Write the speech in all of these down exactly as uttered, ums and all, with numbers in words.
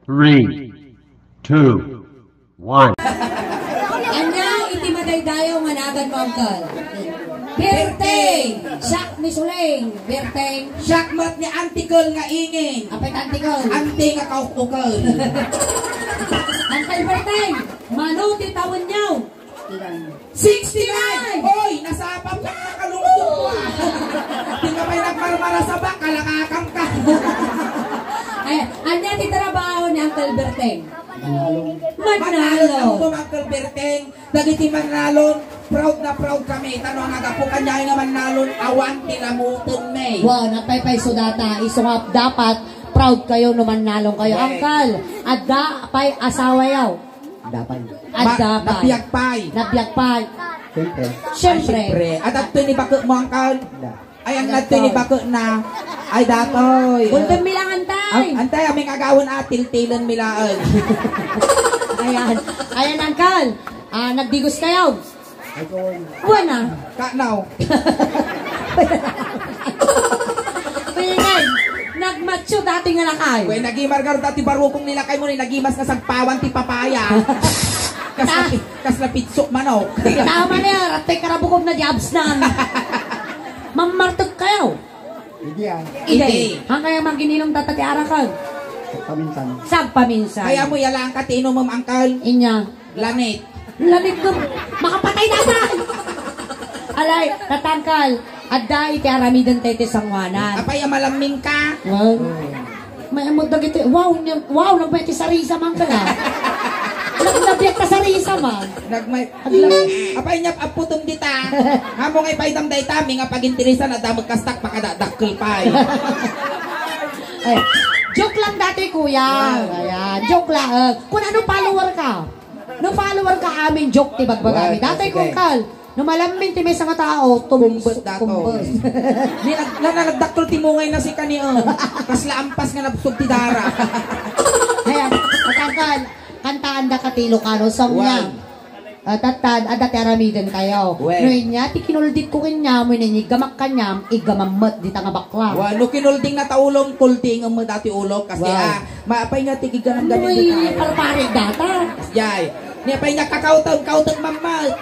Three, two, one. Ania iti madaydayaw nga naganmo, Uncle? Birthday! Siak ni Suling, birthday. Siak met ni Auntie Kel nga ingin. Apay ti Auntie Kel? Auntie nga kaukukel. Uncle Birthday, mano ti tawenyo? Sixty-nine! Oy, nasapam ka, nakalungkot ko, ah. Di ka pa'y nagmarmarasabak, kalakakam ka. Ay, ania ti trabaho ni Uncle Berteng? Mannalon. Mannalon. Mannalon, Uncle Berteng. Dagiti mannalon, proud na proud kami. Tano nga gapu kaniay nga mannalon, awan ti lamutenmi. Wow, napaypay sudata. Isu nga dapat proud kayo no mannalon kayo. Correct. Uncle, adda pay asawayo? Adda pay. Adda pay. Nabiag pay. Nabiag pay. Siyempre. Siyempre. Ay, siyempre. Adda toy ni baketmo, Uncle? Adda. Ay, adda toy ni baketna. Ay, datoy. Buldem mi lang, Antay. Am-, Antay, aming agawan, ah, tiltilen mi laeng. Ayan. Ayan, Uncle. Ah, nagdigos kayo? Ay, kawan. Buwan na. Kanaw. Pingan, nagmatso dati nga lakay. Wen, nagimar nga dati barukong ni lakaymo ni nagimas nga sagpawan ti papaya. Kas Ta- napi-, kas napitsok manok. Tama na yan, ratay karabukom na di absnan. Mammarteg kayo. Idi, ah. Idi. Idi. Hangkaya magininom data ti arakan? Sagpaminsan. Sagpaminsan. Kayamo, yalaan ka ti inumem, Uncle. Inya. Lanit. Lanit ko. Makapatay na ta! Alay, tatangkal. Adda iti aramiden tayo ti sanguanan. Apay, a malamming ka? Wow. May amod dagiti. Wow, nya-, wow, nagmay ti sarisa man ka na. Nag-, nabiyak ka sarisa man. Nagmay-, Agla-, apay, nya, aputom dita. Amo nga ipaydam dayta, mi nga pagintirisan, adda magkastak, pakadadakkel pay. Ay, joke lang dati, kuya. Wow. Ayan, joke lang. Kun ano follower ka? No follower ka amin, joke ti bagbagami. Well, dati sige. Kung kal, no malammin ti maysa nga tao, tum-, Kumbet dato. Kumbes. Ni nag-, na, na, nagdakkel ti mungay na si kani, oh. Kasla ampas nga nabsog ti dara. Ayan, at ang kal, kantaan da ka ti Ilocano song niya. Wow. Ah, tattad, adda ti aramiden tayo. Well. No inya, ti kinuldit ko kanya, mo inya, iggamak kanyam, iggamam met, dita nga bakla. Wow, no kinulding na ta ulom, kuldingem met dati ulok, kasi, wow. Ah, Maapay nga ti giganam gamin. Uy, di tayo. Parpari data. Jay. Ni apay nga kakautan, kautan mamma.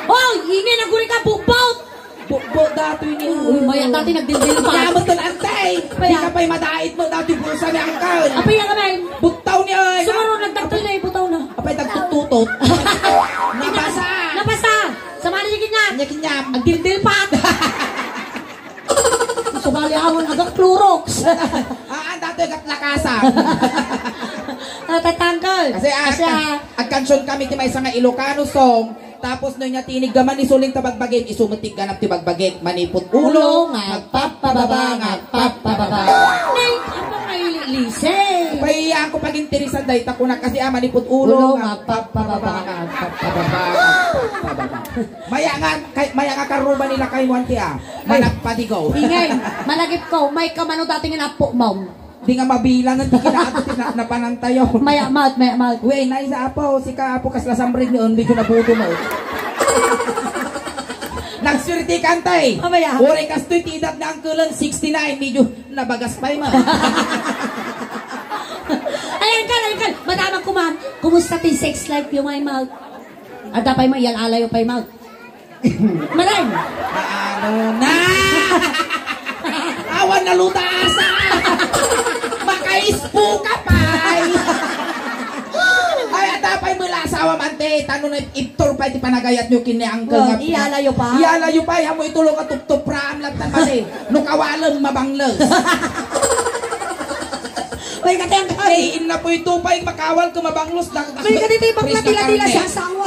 Hoy, ini naguri ka bukbot. Bukbot datoy ni. Uy, maya dati nagdildil pa. Kaya mo tun antay. Paya. Di ka pa'y madait mo dati bulsa ni angkan. Apay nga man. Butaw ni ay. Sumaro nagdagdal na ibutaw na. Apay dagtututot. Napasa. Napasa. Sama ni kinyam. Nya kinyam. Agdildil pa. Subali amon agak Clorox. Ah, ang dati agak lakasan. Natatanggal. Kasi, ah, kasi, ah, agkansion kami ti maysa nga Ilocano song. Tapos no nya tiniggaman ni Suling ta bagbagim, isu met ti ganap ti bagbagik. Manipot ulo, ulo, nga agpapababa, nga agpapababa. Nay, ano nga ililisay? Paiyan ko pag-interesan dahil ta kuna kasi, ah, manipot ulo, ulo, nga agpapababa, nga agpapababa, nga agpapababa. Maya nga, kay, maya nga karuba nila kay Juan ti, ah. Ay. Managpadigaw. Ingay, malagip ko, may kamano dati nga napo, ma'am. Di nga mabilang, di kinaadto ti na-, napanantayo. Maya, ma'am, maya, ma'am. Wey, nice, apo, si ka, apo, kasla samrig ni Onbi ko nabuto mo. Nagswerte ka, antay. Mamaya. Uray kastoy ti edad na angkelan, sixty-nine, medyo nabagas pa, eh, ma'am. Ayan ka, ayan ka. Madamag ko, ma'am. Kumusta ti sex life yung, ay, ma'am? Adda pay mo, iyal-alayo pay mo. Maray! Ano na? Awan na lutasa! Makaispo ka pay! Ay, adda pay mo la asawa man, te. Tano na iptor pay ti panagayat nyo kini uncle. Oh, nga iyalayo pa? Iyalayo pay, amo itulo nga tuptup raam lang tan mali. No kawalem, mabangles. Uy, kati ang kari. Ay, inna po ito pay, makawal ko, mabangles. Uy, kati tayo bakla, tila-tila sa asawa.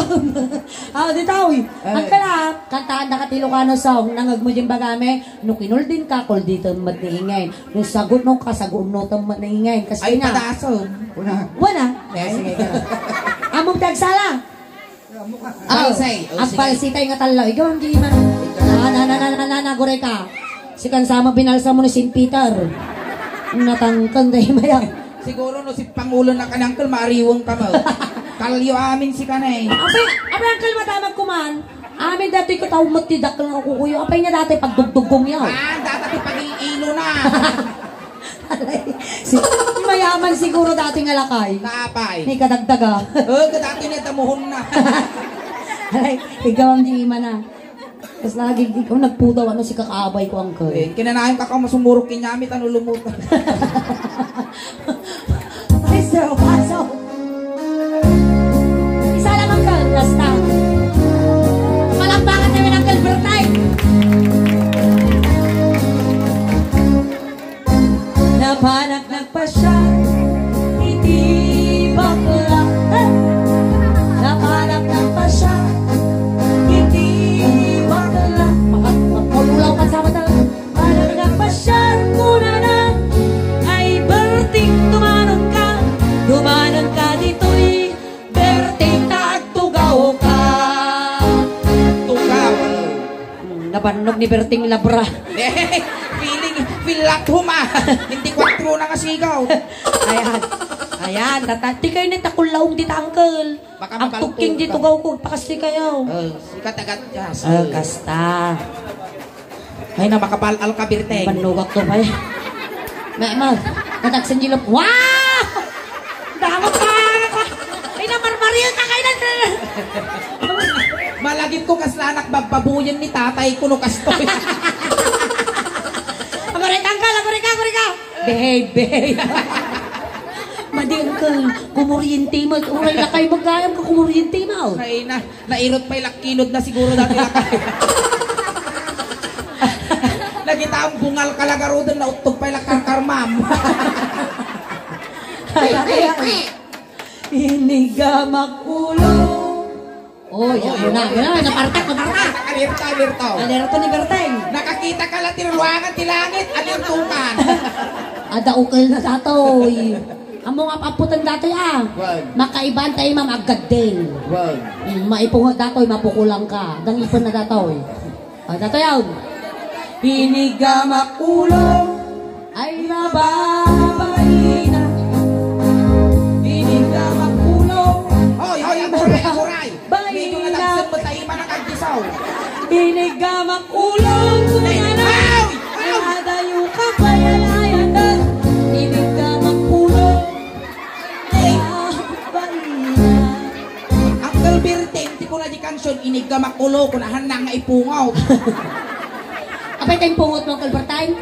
Ah, di tao, eh. Ay. Ang kala, kantaan da ka ti Ilocano song, nangag mo din bagame, no kinuldin ka, kulditem met ni ingay. No sagunno ka, sagunnotem met ni ingay. Kasi ay, nga. Padason. Una. Wala. Eh, sige ka. Among tagsala. Oh, balsay. Oh, sige. Agbalsitay nga talo. Ikaw ang giman. Na, na, na, na, na, na, na, gure ka. Si kan sama binalsa mo ni Saint Peter. Natangkang day maya. Siguro no si Pangulo na kanangkel, maariwang ka mo. Kalyo amin si kanay. Apay, apay, uncle, madamag kuman. Amin dati ko tao met ti dakkel nga kukuyo. Apay niya dati pagdugdugong yaw. Ah, dati ti pag-iilo na. Alay, si, maya Naman siguro dati nga lakay. Naapay. Ni kadagdaga. Oh, kadati niya damuhon na. Alay, ikaw ang di imana. Kas lagi ikaw nagputaw, ano si kakaabay ko, uncle? Eh, kinanayon ka ka masumurok kinyami, tano lumutan. Ay, sir, pasok. Isa lang, uncle, basta. Palakpakan naman, Uncle Bertay. Napanak nagpasiar iti bakla. Napanak nagpasiar iti bakla. Maka-, makaulaw ka sa mata. Panak nagpasiar kunana, "Ay, Berting, tumanong ka. Tumanong ka ditoy. Berting, ta agtugaw ka." Tugaw. Hmm, nabannog ni Berting Labra. Feeling, feel at home, ah. Hindi kwatro na nga sigaw. Ayan. Ayan, tata-, ti kayo ni takullaong di tangkel. Baka agtukking mabalto di ka. Tugaw ko, pakasti kayo. Oh, sikat agad ka. Oh, kasta. Ay na, makapal-al ka, Berting. Bannog ka pa, eh. May, mag, natagsan yung lap-, wow! Damot ka! Ay na, marmaril ka kayo na! Malagip ko, kasla anak, babbabuyan ni tatay ko, no, kastoy. Agurek, uncle, agurek ka, agurek ka! Behave, behave. Madi, uncle, kumuryente mo. Uray lakay, magayam ka, kumuryente mo. Ay na. Nairot pay lakkilod na siguro dati lakay. Nagita ang bungal kalagaruden, nauttog pay lakkarkarmam. Inigamak ulo. Oy, oy, ako na, oy. Ako na, napartak, napartak. Alirta, alirta. Alirta ni Berteng. Nakakita ka la ti ruangan ti langit, alirtukan. Ada ukel na datoy. Amo nga paputan datoy, ah. Wag. Makaiban tayo, ma'am, aggadding. Wag. Mm, maipungot datoy, mapukulang ka. Dangipan na datoy. Ah, datoy, ah. Inigamak ulo. Ay, mababaina. Inigamak ulo. Hoy, hoy, ay, aguray, aguray. Medyo nadagsen mo tayo, manakagdisaw. Inigamak ulo. Ay, ay, ay. Ay, adayo ka, bayalayan na. Inigamak ulo. Ay. Uncle Berteng, ti kuna di kansion, inigamak ulo, kunahan na nga ipungaw. Apay, tay pungot mo, Uncle Berteng?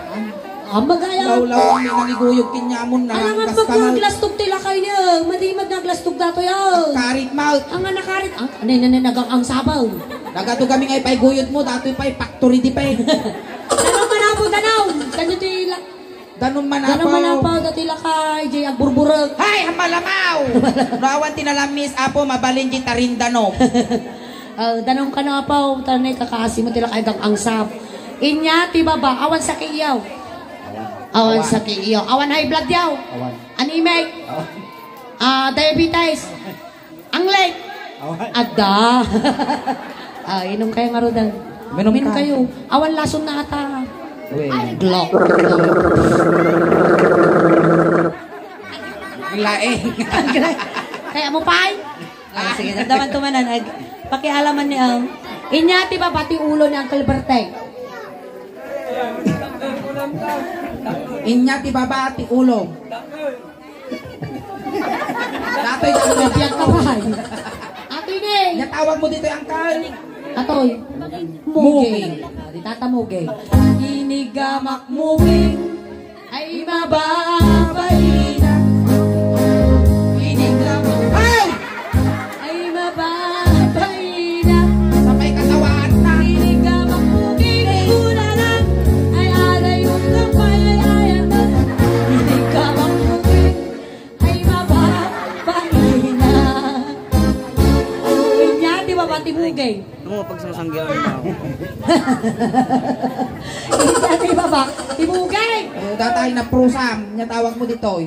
Ah, magaya. Lawlaw, may nangiguyog kinyamon na. Alangan pag naglastog ti lakay niya, madi mag naglastog datoy, ah. Karit mouth. Ang nakarit, ang, ano, ano, ano, nagang ang sabaw. Nagado kami nga ipaiguyod mo, datoy pay factory di pay. Danum manapo, danum. Kanyo ti la-, Danum manapaw. Danum manapaw, dati lakay, jay agburburek. Hay, malamaw! No awan ti nalamis, apo, mabalin di tarin danum. Oh, danum ka na, apaw, tanay kakaasi mo ti lakay gang angsap. Inya, ti baba, awan sakit yaw. Awan. Awan sakit yaw. Awan high blood yaw. Awan. Anemic. Awan. Ah, diabetes. Ang late. Awan. Adda. Ah, inom kayo nga rudan. Minom ka. Kayo. Awan lason na ata. Uy. Glock. Laeng. Kaya mo, pay? Ah, sige, nagdaman to manan. Ag-, pakialaman ni ang. Inya, ti baba, ti ulo ni Uncle Berteng. Inya, ti baba, ti ulo. Datoy, datoy. Biag ka pa, ay. Atoy ni. Natawag mo dito yung angkan. Atoy. Muging. Muging. Ah, di tata muging. Inigamak muging. Ay mababaina. Inigamak. Ay! Ay, mababaina. Sabay katawaan na. Inigamak mo, ginigulanan. Ay, aray, yung kapayayayan. Inigamak mo, ay, mababaina. Inya, ti baba, ti muging. Ano mo pagsasanggihan mo? Inya, ti baba, ti muging. Eh, tatay na prusam, niya tawag mo ditoy.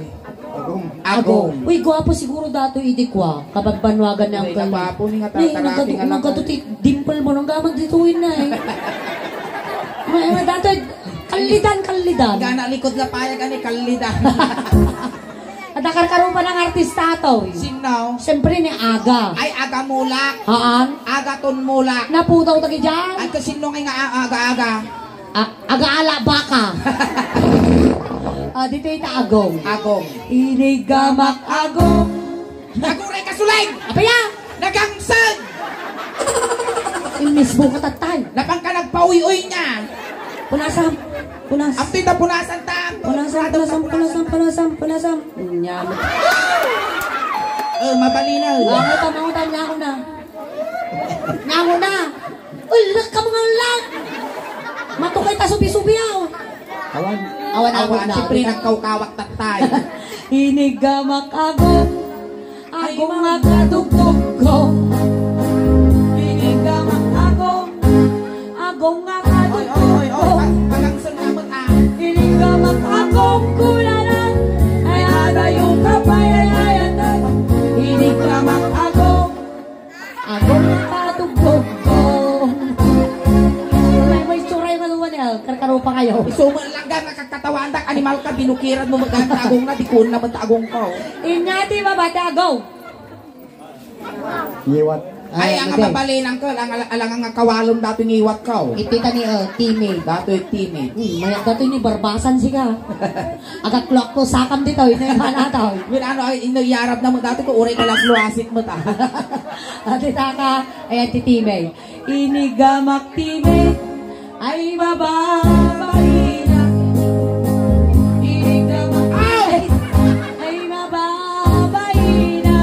Agom. Agom. Uy, gwapo siguro datoy idi kwa. Kabanbanwagan ni Uncle. Ay, nagwapo ni nga. Ni, tatarating nagadu-, nga nagadu ti dimple mo nung gamag ditoy na, eh. May, may datoy, kallidan, kallidan. Gana likod la payag ani kallidan. Ada karkarupa ng artista to, eh. Sino? Siyempre ni Aga. Ay, Aga Mulak. Haan. Aga Ton Mulak. Naputaw ta ki dyan? Ay, kasino nga nga a-, aga-aga? A-, agaala baka. Ah, ditoy ta agong. Agong. Inigamak agong. Aguray ka, suleg! Apaya! Nagangsag! Imbes mo katatay. Napang ka nagpauy-uy niya. Punasam. Punas. Ang pita punasan ta. Punasam, punasam, punasam, punasam, punasam. Nyam. Eh, mabali na. Mangutam, mangutam, nyango na. Nyango na. Ulak ka, mga ulak. Matukay ta subi-subi, aw. Awan. Awan, awan, awan, na. Siyempre, nagkawkawak tatay. Inigamak agong, agong nga kadugdugko. Inigamak agong, agong nga kadugdugko. Oy, oy, oy, oy. Pag-, pagangsun nga mo, ah. Inigamak agong kulala. Ay, adayo ka pa, ay, ay, ay, ay. Inigamak agong. Agong patugtog ko. May, may itsura yung ano, ano, karkaro pa kayo. Iso mo lang nga nakakatawaandak, animal ka, binukiran mo, maganda agong na, di ko na matagong ko. Inyati, mabati, agong. Ngiwat. Ay, ang mabali lang ko, alang, alang, alang ang kawalom dati ngiwat ko. Iti tani, oh, timid. Dati timid. Hmm, mayak dati ni Barbasan siya. Agak luak ko sakam dito, ino yung mana to? Win, ano, ay, ino, yarab na mo dati ko, uray ka lang luasit mo ta. Ati taka, ay, ati timay. Inigamak timay, ay, mababaina. Inigamak, ay, ay, mababaina.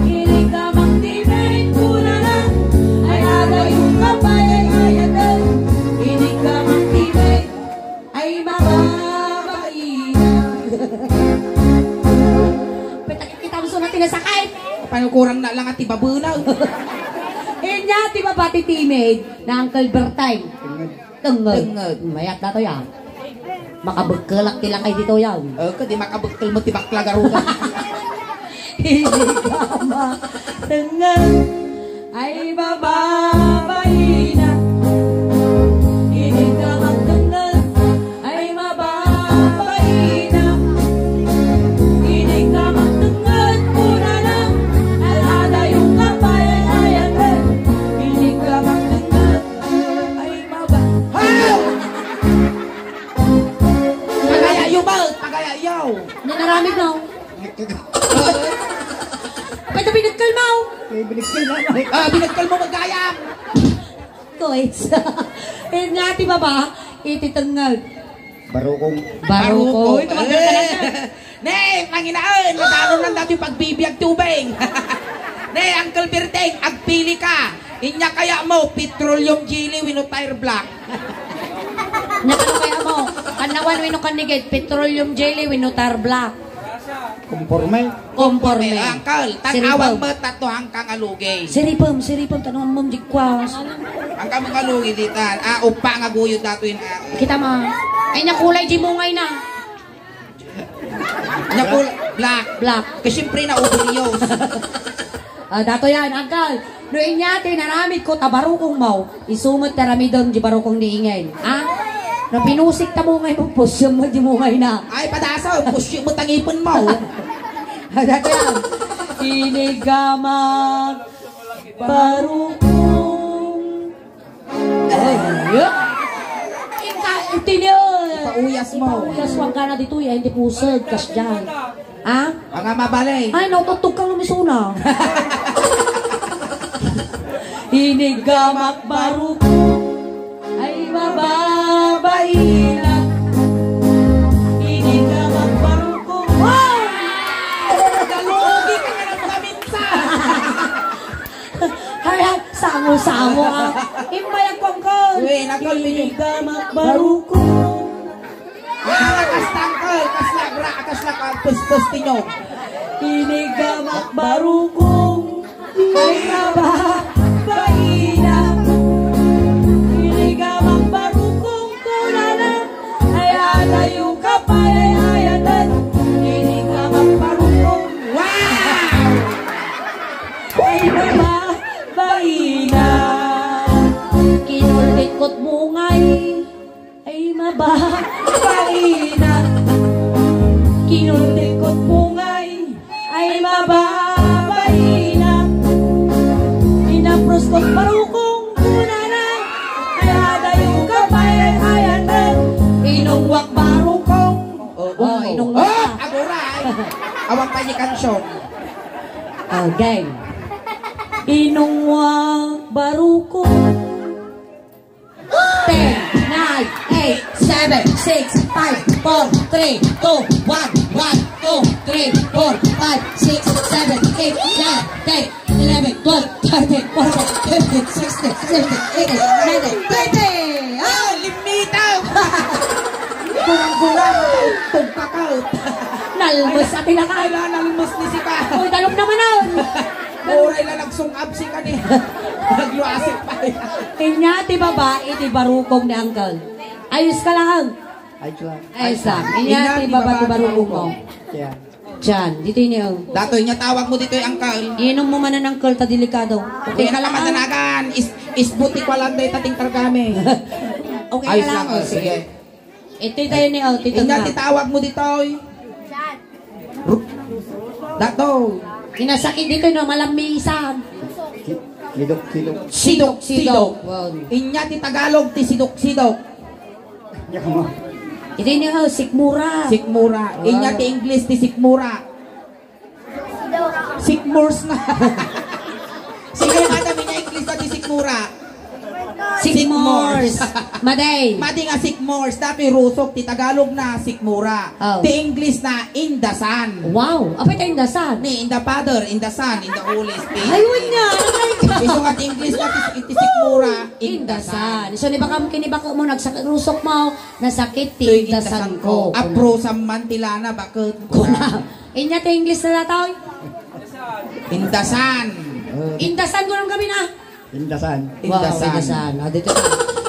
Inigamak timay, kunana, ay, agayong kapayay, ayatan. Inigamak timay, ay, mababaina. Peta, kita mo suna tinasakay. Panukurang na lang at ibabuna. Inya, ti mabati timid na Uncle Bertay. Tenged. Tenged. Mayat na to yan. Makabagkalak ti lakay dito yan. Eh, kadi makabagkal mo ti bakla garuga. Hindi ka matenged. Ay, mababaina. Hindi ka matenged. Ay, mababaina. Hindi ka matenged. Pura na. Alada yung kapayayatan. Hindi ka matenged. Ay, maba-, ha? Pagayayo ba? Pagayayo. Nanaramid na, oh. Pwede binagkal mo? Eh, binagkal mo. Ah, binagkal mo, magayam. Koits. Eh, nga, ti baba, iti tenged. Barukong. Barukong. Barukong. Ito, magkakalasan. Eh. Ne, panginaen, madalo nang dati pagbibiag tubig. Ne, Uncle Berteng, agpili ka. Inya kaya mo, petroleum jelly, wenno tire black. Nya kano kaya mo, kanawan wenno kanigit, petroleum jelly, wenno tire black. Konforme. Konforme. Uncle, tan-awan mo tatlo hangkang alugi. Siripem, siripem, tan-awan mo, jigkwas. Hangkang mga alugi, ditan. Ah, upa nga guyod dato yun, ah. Kita mo. Ay, nya kulay, jimungay na. Nya kul-, black. Black. Kasi siyempre na obvious. Ah, dato yan, Uncle. No inya ti naramid ko ta barukong mo, isu met ti aramidem di barukong ni Ingay. Ha? No pinusik ta mo ngay mo, pusyem mo di mo ngay na. Ay, padasa, pusyem mo tangipen mo. Ah, dato yan. Inigamak barukong. Ay, inka, itini, oy. Ipauyas mo. Ipauyas mo, ang gana dito, ya, hindi pusod, kas dyan. Ha? Mga mabali. Ay, nautugtog ka lumisuna. Inigamak baruko. Ay, mababaina. Inigamak baruko. Wow! Galugi ka na ng paminsan. Ay, ay, samo-samo, ah. Imbayag ko, Uncle. Uy, nakal-, Inigamak baruko. Ah, kasla, Uncle. Kasla, gra-, kasla ka, pustos tinyo. Inigamak baruko. Ay, maba, baina. Inigamak baruko, kunana. Ay, alayo ka, payayayatan. Inigamak baruko. Wow! Ay, maba, baina. Kinultikot bungay. Ay, maba, baina. Kinultikot bungay. Ay, maba, baina. Ina, Pwede kansion. Oh, game. Inungwa baruko. Ten, nine, eight, seven, six, five, four, three, two, one, one, two, three, four, five, six, seven, eight, nine, ten, eleven, twelve, thirteen, fourteen, fifteen, sixteen, seventeen, eighteen, nineteen, twenty! Oh, limitaw! Gurang-gurang, tugkakaw. Nalbes a tinakay. Ala, nalbes ni sika. Uy, dalom naman on. Uray la nagsung-ab sika ni. Nagluasik pa. Inya ti babai ti barukong ni Uncle. Ayos ka lang. Ayos lang. Ayos lang. Inya ti baba ti barukong mo. Yeah. Diyan, dito ini, oh. Datoy, inya tawag mo ditoy, Uncle. Inom mo man, Uncle, ta delikado. Okay ka lang, ah. Madanagan. Is, isbuti ko lang dahil tating kargami. Okay ka lang, oh, sige. Ito tayo ni, oh, Tito. Inya titawag mo ditoy. Ru-, Dato. Kinasakit dito, no, malamisan. Sidok-sidok. Sidok-sidok. Wow. Inya ti Tagalog ti sidok-sidok. Ito ni, oh, sikmura. Sikmura. Wow. Inya ti English ti sikmura. Sikmurs na. Sige, madam, inya English na ti sikmura. Sikmurs. Maday. Madi nga sikmurs. Datoy rusok ti Tagalog na sikmura. Oh. Ti English na indasan. Wow. Apay ta indasan? Ni in the Father, in the Son, in the Holy Spirit. Ay, wala nga. Isu nga ti English na ti, ti sikmura, indasan. Indasan. So, ni bakam kinibako mo, nagsakit rusok mo, nasakit ti indasan ko. Aprosam man ti lana, bakit? Kuna. Inya ti English na datoy? Indasan. Indasan ko ng gabi na. Indasan. Wow, indasan. Indasan. Ah, dito.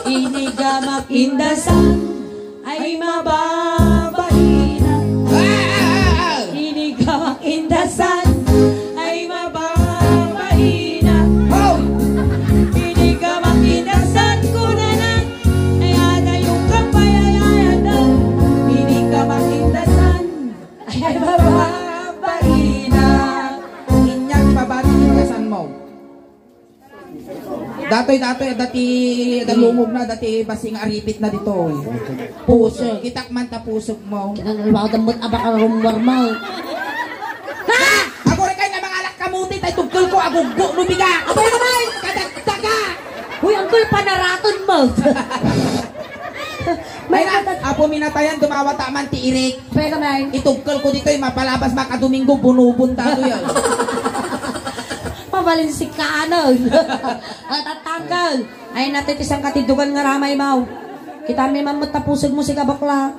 Inigamak indasan ay mababaina. Ah, ah, ah, ah. Inigamak indasan ay mababaina. Oh! Inigamak indasan ko na lang ay adayo kapayayayada. Inigamak indasan. Ay, ay, baba. Baina. Inya ti babati ti kasanmo. Datoy, datoy, dati, da lungog na, dati basing aripit na dito. Pusog. Kitak man ta pusog mo. Kinanalwa ka damot abak ang rumwar mo. Ha? Ako rin kayo na mga alak kamuti, tay tugkol ko, aguggo, lumiga. Abay, abay! Kadagdaga! Uy, uncle, panaraton mo. May Ay, na, nagad- apo minatayan, dumawata man ti irik. Pwede ka, Nay. Itugkol ko ditoy, mapalabas makadomingo, bunubon tayo yan. Mabalin si Kano. At tatanggal. Ay, natitisan ka ti dugan nga ramay, Maw. Kita mi man mo tapusag mo si kabakla.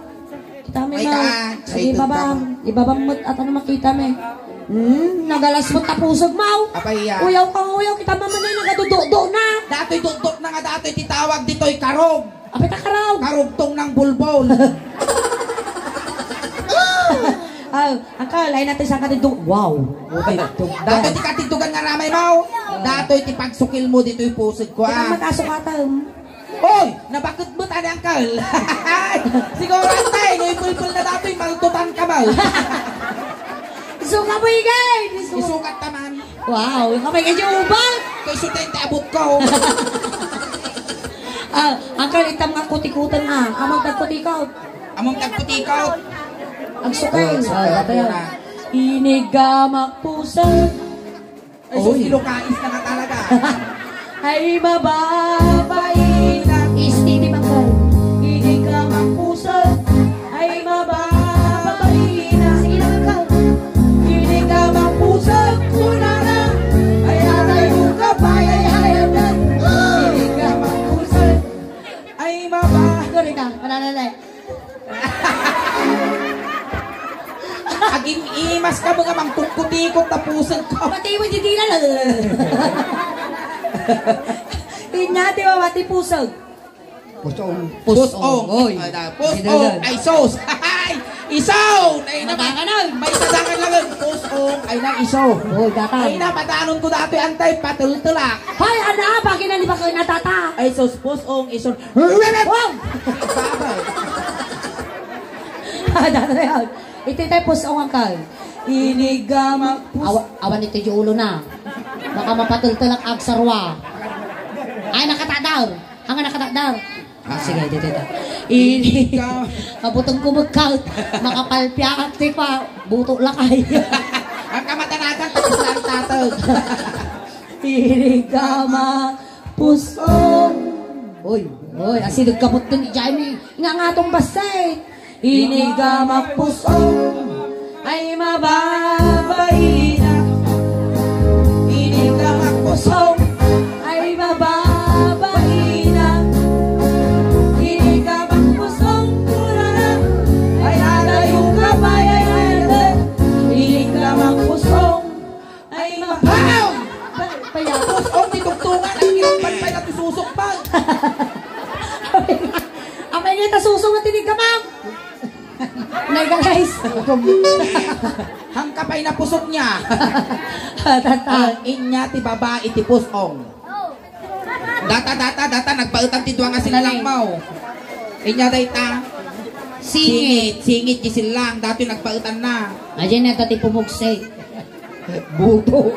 Kita mi, Maw. Sige, ibabam. Ibabam mo at ano makita mi. Hmm, nagalas mo tapusag, Maw. Apay, iya. Uyaw ka, uyaw. Kita mo man ay nagadudo-do na. Datoy dudot na nga datoy ti tawag ditoy karog. Apay ta karog? Karugtong ng bulbol. Ah, uncle, ay natin sa katidog. Wow. Okay, dugdan. Datoy ti katiddogan nga ramay mo. Datoy ti pagsukil mo ditoy pusod ko, ah. Kita mataso ka, tam. Oy, nabakit mo tani, uncle. Siguro, antay, no ipulpul na datoy, maltutan ka ba? Isuka mo, igay! Isuka. Isukat taman. Wow, yung kamay ka dyan, ubal! Kay sutente abot ko. Ah, uncle, itam nga kutikutan, ah. Amang tagkutikot. Amang tagkutikot. Ang sukay. Oh, sukay. Ah, ako na. Inigamak puso. Ay, sus, Ilocais na nga talaga. Ay, mababaina. Steady, uncle. Inigamak puso. Ay, mababaina. Sige lang, uncle. Inigamak puso. Kunana. Ay, atay mo ka, bayay, ay, atay. Inigamak puso. Ay, maba- Sorry ka, mananay. Agim-imas ka, mga mangkukkutikot na pusod ko. Pati mo, di, di na lang. Inyati mo, pati pusod. Pusong. Pusong. Pusong. Oy. Ay, da, pusong. Ay, sos. Ay, isaw. Ay, na, Matangan na. May sadangan lang yun. Pusong. Ay, na, isaw. Oy, datang. Ay, na, madanon ko dati, antay, patultulak. Hoy, ana, bagay na ni ba kayo natata? Ay, sos, pusong, ison. Wow! Baba. Ah, dada yan. Iti tayo pusong ang kal. Inigamak pus- Awa-, awan ito yung ulo na. Baka mapatultulak agsarwa. Ay, nakatadar. Ang nakatadar. Ah, sige, dito, dito. Ini ka. Kabutong kumagkaut. Makapalpiakat, di pa. Buto lakay. Inigamak pusong. Oy, oy, asideg ka putten, Jaime. Nga nga tong bassit. Inigamak pusong ay mababaina. Inigamak pusong ay mababaina. Inigamak pusong kurana ay adayo ka pay ay adayo. Inigamak pusong ay mababaina. Payapos, oh, ti tugtungan, ang inampan pay na ti susok pa. Apay nga ta susok nga tinigamak. Nay, guys. Hangka pay napusok niya. Tata. Ah, inya ti babai ti pusong. Data, data, data, nagbaetan ti dua nga sillang mo. Inya dayta. Singit. Singit, singit, ti sillang. Datoy nagbaetan na. Ayan na, ti pumugse. Buto.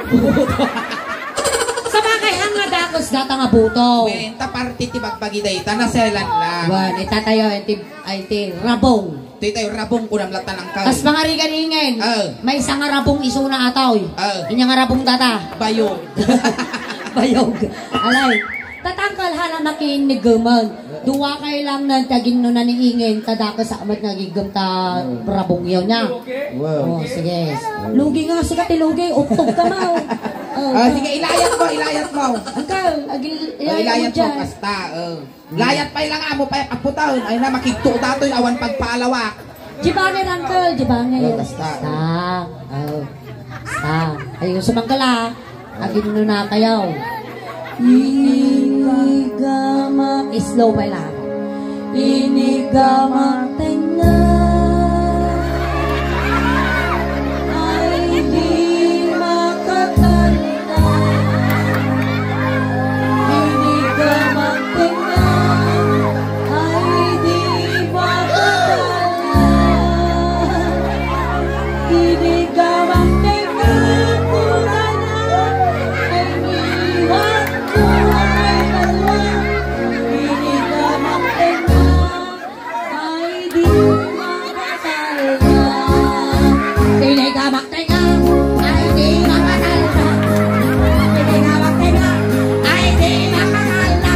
Sabagay, ang nga dakes data nga buto. Wen, ta parte ti bagbagi dayta, naselan lang. Wen, itatayo, ay ti, ay ti rabong. Ti tayo rabong, kunam latan ang kal. Kas pangarigan ingen. Oh. Maysa nga rabong isuna ataw. Oh. Inya nga rabong data. Bayog. Bayog. Alay. Tatangkal hala makiinnigeman. Dua kayo lang na taginno na ni ingen, ta dakes a met nga gigem ta rabong yaw niya. Wow. Oh, sige. Lugi nga, sika ti lugi, uktog ka, Mau. Oh. Ah, sige, ilayat mo, ilayat mo. Angkal, agil-, Oh, ilayat ilayat mo mo, dyan. Kasta, oh. Layat pay lang, amo pay aputaen. Ay na, makigto datoy, awan pagpalawak. Di ba ni Rangkel? Di ba ni? Oh, basta. Basta. Oh. Basta. Ayun, sumangkal, ah. Agin no na kayaw. Inigamak. Slow pay lang. Inigamak tengnga. Ay, di makatalna. Inigamak tengnga. Ay, di makatalna. Inigamak tengnga. Kurana. Ay, iwan ko ay kalwa. Inigamak tengnga. Ay, di makatalna. Inigamak tengnga. Ay, di makatalna. Inigamak tengnga. Ay, di makatalna.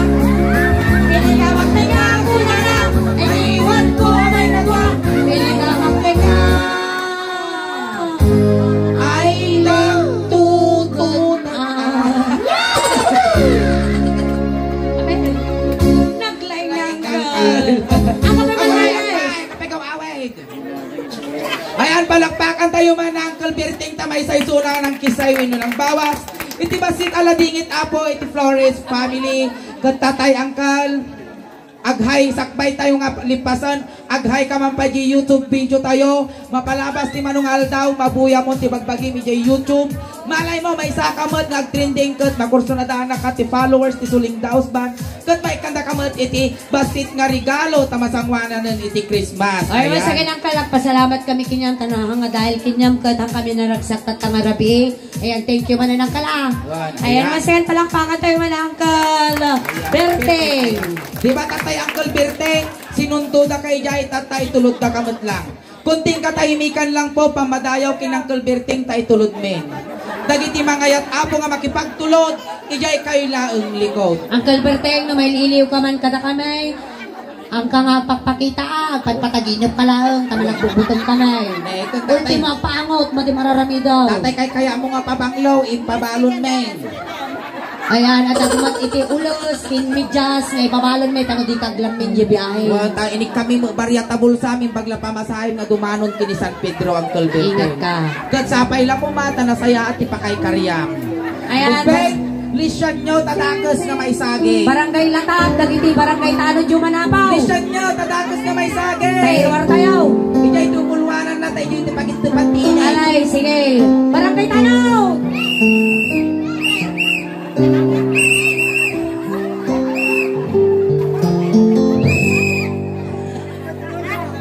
Inigamak tengnga, kunana. Iniwan ko may nagwa. Inigamak tengnga. Ay, nagtutuna. Naglainang ka. Ako pa man, ay, ay. Kape ka, away. Ayan, palakpakan tayo man, Uncle Berting, ta maysay suna nang kisay wenno nang bawas. Iti bassit a ladingit, Apo, iti Flores family, ket tatay, Uncle. Aghay, sakbay tayo nga lipasen. Aghay ka man pay di YouTube video tayo. Mapalabas ti manung aldaw, mabuyamon ti bagbagim idiay YouTube. Malay mo, maysa ka met nga agtrending ket makursunadaannak ti followers ti Suling Daus Band. Ket maikkanda ka met iti bassit nga regalo ta masanguananen iti Christmas. Ay, ayan. Masakit ang kalak. Pasalamat kami kaniam, ta no, nga dahil kaniam ket han kami naragsak tatta nga rabii. Ayan, thank you man, Uncle, ah. Wan, ayan, ayan. Masakit, palakpakan tayo man, Uncle Berting. Di ba, tatay, Uncle Berting? Sinuntoda kay jay, tatay, tulodda ka met lang. Kunting katahimikan lang po, pamadayaw ken Uncle Berting ta itulod men. Dagiti mangayat, Apo, nga makipagtulod, idiay kayo laeng likod. Uncle Berting, no mailiw ka man kadakami, angka nga pakpakita, ah, agpatpataginep ka laeng, ta managbubuteng ka na, eh. Eh, ito, tatay. Ultimo, agpaangot, madi mararamidam. Tatay, kay kaya mo nga pabanglo, ipabalon men. Ayan, at agmat iti ulos, ken medyas, nga ipabalon men, tano di taglam men, di biyahe. Wa, ta, inik kami mo, barya ta bulsa, min bagla pamasahe, nga dumanon, kini San Pedro, Uncle Berting. Ingat ka. Ket sapay la koma, ta nasayaat ti pakaykariam. Ayan. Ubbeg, lisianyo, ta dakes nga maisagid. Barangay Latag, dagiti barangay tano, diyo manapaw. Lisianyo, ta dakes nga maisagid. Tayo, tayo. Idiay tumulwanan na, tayo, iti pagittepan ti inay. Alay, sige. Barangay tano.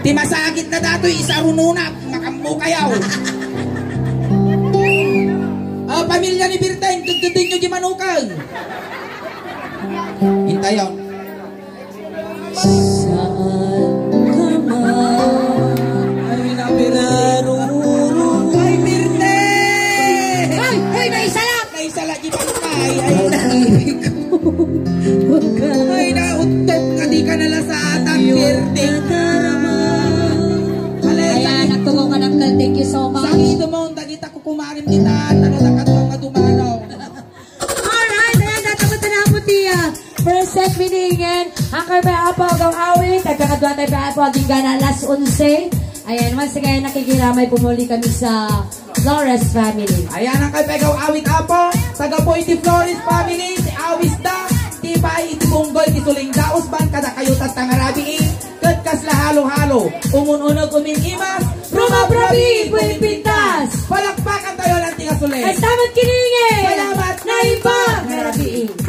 Ti masagit na datoy, isarunona, makammo kayaw. Ah, pamilya ni Berting, tudtudenyo di manukeng. Intayon. Saan ka man? Ay, napirarururong. Ay, Berting! Ay, ay, naisalak! Set meaning, and ang kami pay, Apo, agaw awit, at kakadwa tayo pay, Apo, aging gana alas onse. Ayan, once again, nakikiramay, pumuli kami sa Flores family. Ayan ang kay Pegaw Awit, Apo. Taga po iti Flores family, ti awis da, ti pay iti bunggoy ti suling daus ban kada kayo tatta nga rabii, ket kasla halo-halo. Umun-uneg umin-imas, rumabrabii, pumimpintas. Palakpakan tayo ng tinga suling. Ay, tamat kiningen. Salamat, naimbag nga rabii.